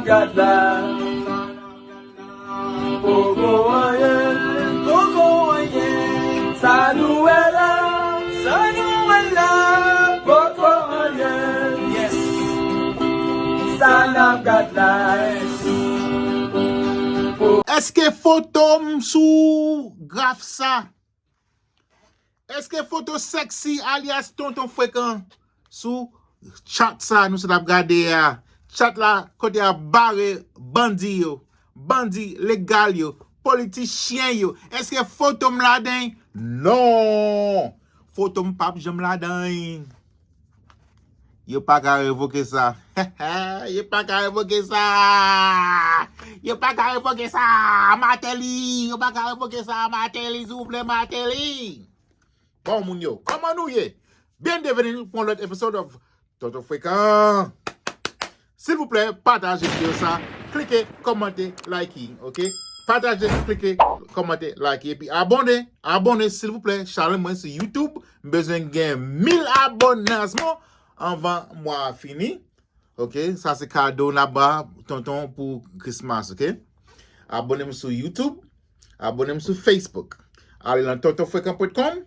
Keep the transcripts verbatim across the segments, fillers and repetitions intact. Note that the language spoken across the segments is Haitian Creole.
Gad la. Poko anyen, poko anyen. Sa nou wè la, sa nou wè la, poko anyen. Yes. Sa n ap gad la. Èske foto m sou graf sa? Èske foto sexy alyas Tonton Frekan sou chat sa nou sot ap gade a? Chat la kote y ap bare bandi yo, bandi legal yo, politichyen yo. Èske foto m ladan l? Non! Foto m p ap janm ladan l. Yo pa ka revoke sa. Yo pa ka revoke sa. Yo pa ka revoke sa. Martelly, yo pa ka revoke sa. Martelly, silvouplè, Martelly. Bon, moun yo, kòman nou ye? Bienvenue pou yon lòt episode of Tonton Frekan. Silvouplè, pataje videyo sa. Klike, kòmante, like, ok? Pataje, klike, kòmante, like. Epi abòne, abòne, silvouplè. Chanèl mwen sou YouTube. M bezwen gen mil abònasman anvan mwa a fini. Ok? Sa se kado n ap ba tonton pou Christmas, ok? Abòne m sou YouTube. Abòne m sou Facebook. Ale nan tonton frekan pwen kòm.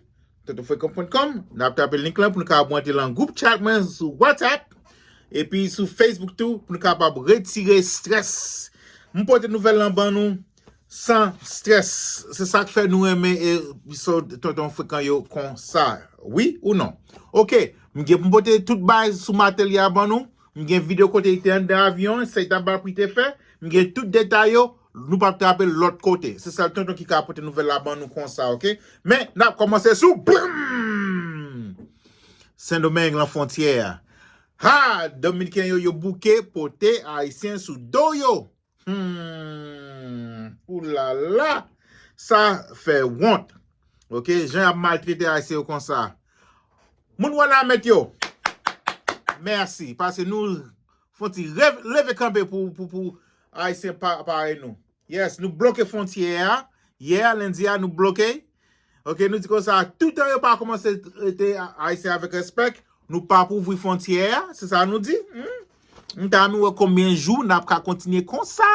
tonton frekan pwen kòm. N ap tape link lan pou nou kapab rantre lan gwoup chat mwen sou WhatsApp. Epi sou Facebook tou, pou nou kapab retire strès. M pote nouvèl lan ban nou san strès. Se sa k fè nou renmen episode Tonton Frekan yo konsa. Wi ou non? Ok, m gen pou m pote tout bagay sou Martelly a ban nou. M gen videyo kote li te anndan avyon, sa li t ap ba pou li te fè. M gen tout detay yo, nou p ap trape l lòt kote. Se sèl tonton ki ka pote nouvèl la ban nou konsa, ok? Men, n ap kòmanse sou boum! Sendomeng lan fwontyè a. Ha! Dominiken yo, yo bouke pote Ayisyen sou do yo. Hmm. Oulala! Sa fè wont. Ok, jan y ap maltrete Ayisyen yo konsa. Moun Wanament yo, mèsi. Paske nou fon ti rev- leve kanpe pou, pou, pou Ayisyen pa- parèy nou. Yes, nou bloke fwontyè a. Yè, lendi a, nou bloke. Ok, nou di konsa, toutan yo pa kòmanse trete Ayisyen avèk respè, nou p ap ouvri fwontyè a. Se sa nou di. Hmm? M ta renmen wè konbyen jou n ap ka kontinye konsa.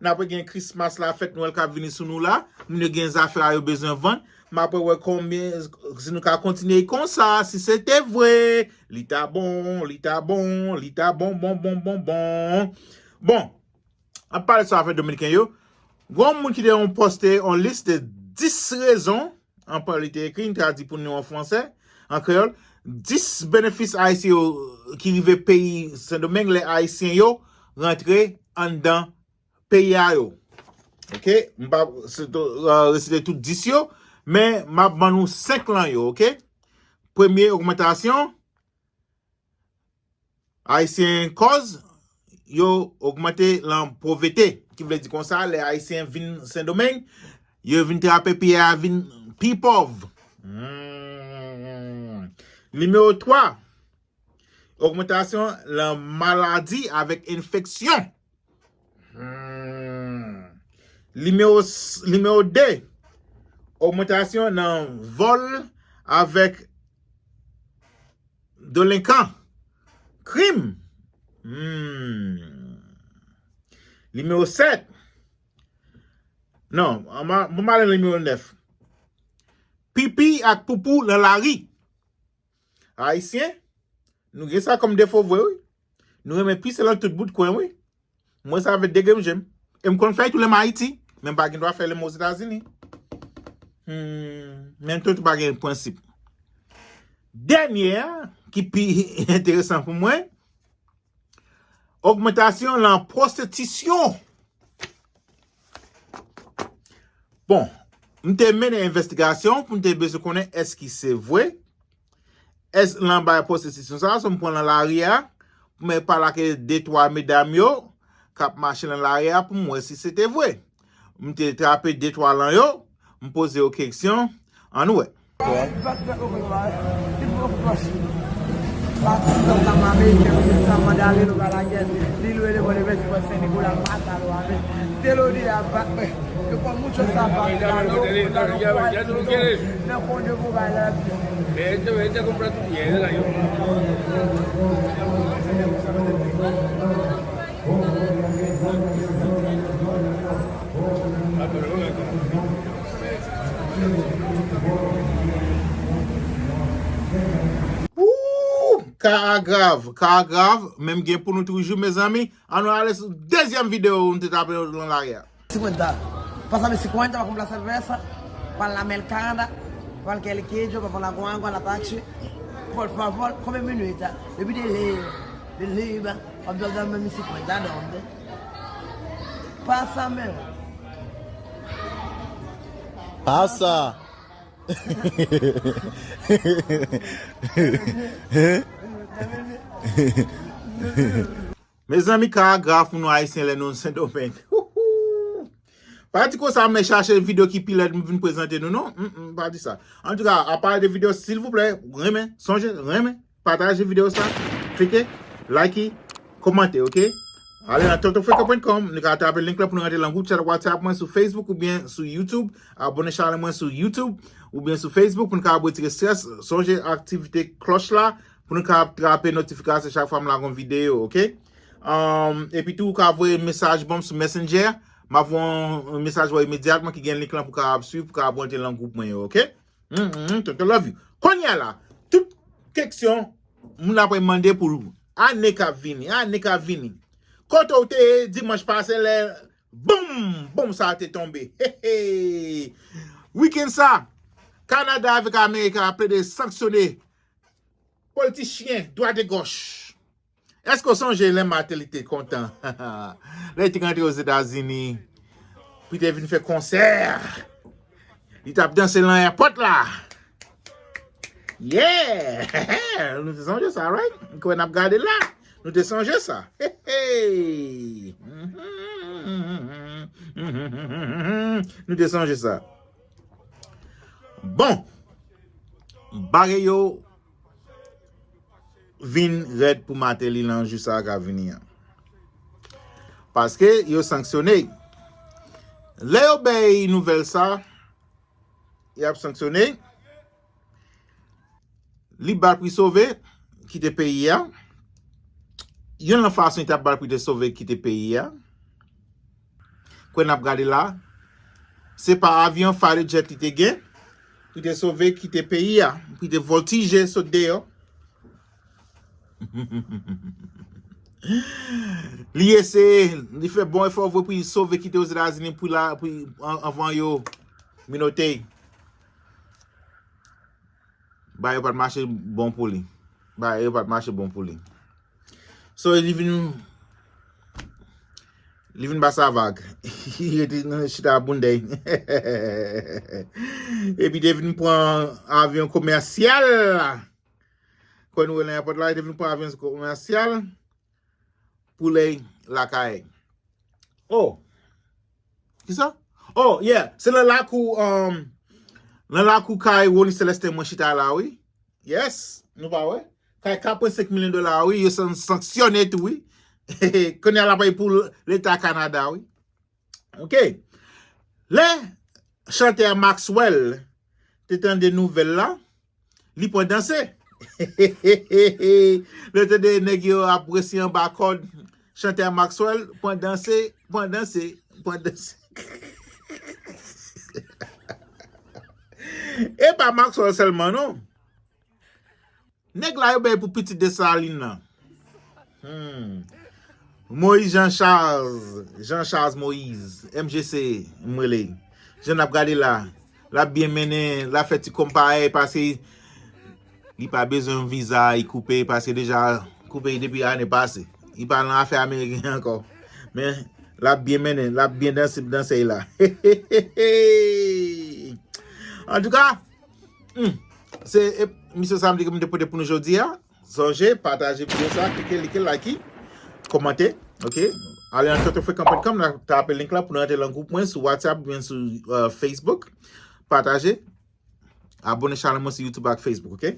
N ap gen Christmas la, fèt Nwèl k ap vini sou nou la. Moun yo gen zafè a yo bezwen vann. M ap wè konbyen, si nou ka kontinye konsa, si se te vre. Li ta bon, li ta bon, li ta bon, bon, bon, bon, bon. Bon, ap pale sou afè Dominiken yo. Gon moun ki te yon poste yon lis de dis rezon, an panyòl li te ekri, m tradui pou nou an fransè, an kreyòl, dis benefis Ayisyen yo ki rive peyi Sendomeng lè Ayisyen yo rantre anndan peyi a yo. Ok? M pa se to- uh, resite tout dis yo, men m ap ban nou senk lan yo, ok? Premye, ogmantasyon Ayisyen kòz yo ogmante lan povrete. Ki vle di konsa, lè Ayisyen vin Sendomeng, yo vin trape peyi a vin pi pòv. Hmm. Nimewo twa, ogmantasyon lan maladi avèk enfeksyon. Hmm. Nimewo s- nimewo de, ogmantasyon nan vòl avèk delenkan, krim. Hmm. Nimewo sèt. Non, an ma- bon, m ale nimewo nèf. Pipi ak poupou lan lari. Ayisyen, nou gen sa kòm defo vre, wi. Nou renmen pise lan tout bout kwen, wi. Mwen sa avèk de grenn je m. E m konn fè l tou lè m Ayiti, men m pa gen dwa fè l lè m Ozetazini. Hmm, men tonton pa gen prensip. Dènye a, ki pi enteresan pou mwen, ogmantasyon lan pwostitisyon. Bon, m te mennen envestigasyon pou m te bezwen konnen èske se vre. Èske lan bay pwostitisyon sa, si m pran lan lari a, pou mwen pale ak de twa medam yo k ap mache lan lari a pou m wè si se te vre. M te trape de twa lan yo, m poze yo keksyon, ann wè. Telody a bat mwen. Yo pran mucho zapato, nan konde pou bay la. Gente, gente, compra tu mierda, yo. Ooh, ka a grav, ka a grav, men m gen pou nou toujou, mezanmi. Ann nou ale sou dezyèm videyo nou te tape nan lari a. Cincuenta. Pásame cincuenta para comprar cerveza, para la mercada, para el quequillo, para la guagua, la taxi. Por favor, come minuta. Baby de leva, de leva. Vamos dar mi cincuenta, ¿dónde? Pásame. Pasa. Mezanmi, ka a grav pou nou Ayisyen lè nou Sendomeng. Pa di konsa, men chache videyo ki pi lèd m vin prezante nou, non. Mm, mm, pa di sa. Antouka, apa de videyo, silvouplè, renmen, sonje, renmen, pataje videyo sa, klike, like, kòmante, oke? Ale nan tonton frekan pwen kòm, nou ka tape link la pou nou rantre nan gwoup chat WhatsApp mwen sou Facebook oubyen sou YouTube. Abone chanèl mwen sou YouTube oubyen sou Facebook pou nou ka retire strès. Sonje aktivite klòch la pou nou ka trape notifikasyon chak fwa m lage yon videyo, oke? Um, epi tou, ou ka voye mesaj ban m sou Messenger. M ap voye yon mesaj ba w imedyatman ki gen link lan pou w kapab swiv, pou w kapab rantre nan gwoup mwen yo, oke? Mm, mm, tonton love you. Kounye a la, tout keksyon moun ap mande pou ane k ap vini, ane k ap vini. Kote w te ye dimanch pase lè bonm, bonm sa te tonbe? He, he. Wikenn sa, Kanada avèk Amerik ap plede sanksyone politisyen dwat e gòch. Èske w sonje lè Martelly te kontan? Lè li te rantre Ozetazini, pou li te vin fè konsè, li t ap danse nan èpòt la. Yeah! Nou te sonje sa, right? Kwen n ap gade la, nou te sonje sa. Hey, hey! Nou te sonje sa. Bon, bagay yo vin rèd pou Martelly nan jou sa a k ap vini an. Paske yo sanksyone. Lè yo bay nouvèl sa, y ap sanksyone. Li bat pou l sove, kite peyi a. Youn nan fason li t ap bat pou l te sove, kite peyi a. Kwen n ap gade la, se pa avyon fighter jet li te gen, pou l te sove kite peyi a, pou l te vòltije sot deyò. Li eseye, li fè bon efò vre pou l sove kite Ozetazini pou la, pou, an, anvan yo menote l. Bagay yo pa t mache bon pou li. Bagay yo pa t mache bon pou li. So, li vin, li vin ba sa vag. Li rete nan chita boundèy. Epi te vin pran avyon komèsyal. Kwen nou wè nan èpòt la, li te vin pran avyon komèsyal pou l lakay. Oh. Kisa? Oh, yeah. Se nan lakou, um, nan lakou kay Rony Celestin mwen chita la, wi. Yes, nou pa wè? Kay kat pwen senk milyon dola, wi, yo san-, sanksyone tou, wi. Kounye a l ap bay pou Leta Kanada, wi. Oke. Lè chantè Maxwell te tande nouvèl la, li pran danse. Lè tande nèg yo ap resi anba kòd, chantè Maxwell pran danse, pran danse, pran danse. E pa Maxwell sèlman, non. Nèg la yo bay pou pitit Desalin nan. Hmm. Moïse Jean Charles, Jean Charles Moïse, M J C, m rele. Jan n ap gade la, l ap byen mennen, l ap fè ti kòb parèy, paske li pa bezwen viza, li koupe, paske deja koupe depi ane pase. Li pa nan afè ameriken ankò. Men, l ap byen mennen, l ap byen danse, danse la. Antouka, Hmm. Se, e, misye sa m di ke m te pote pou nou jodi a. Sonje, pataje videyo sa, klike, like, like, kòmante, oke? Ale nan tonton frekan pwen kòm, n a tape link la pou nou rantre nan gwoup mwen sou WhatsApp oubyen sou, euh, Facebook. Pataje. Abone chanèl mwen sou YouTube ak Facebook, oke?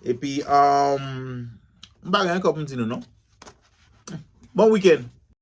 Epi, um, m pa gen ankò pou m di nou, non. Bon wikenn.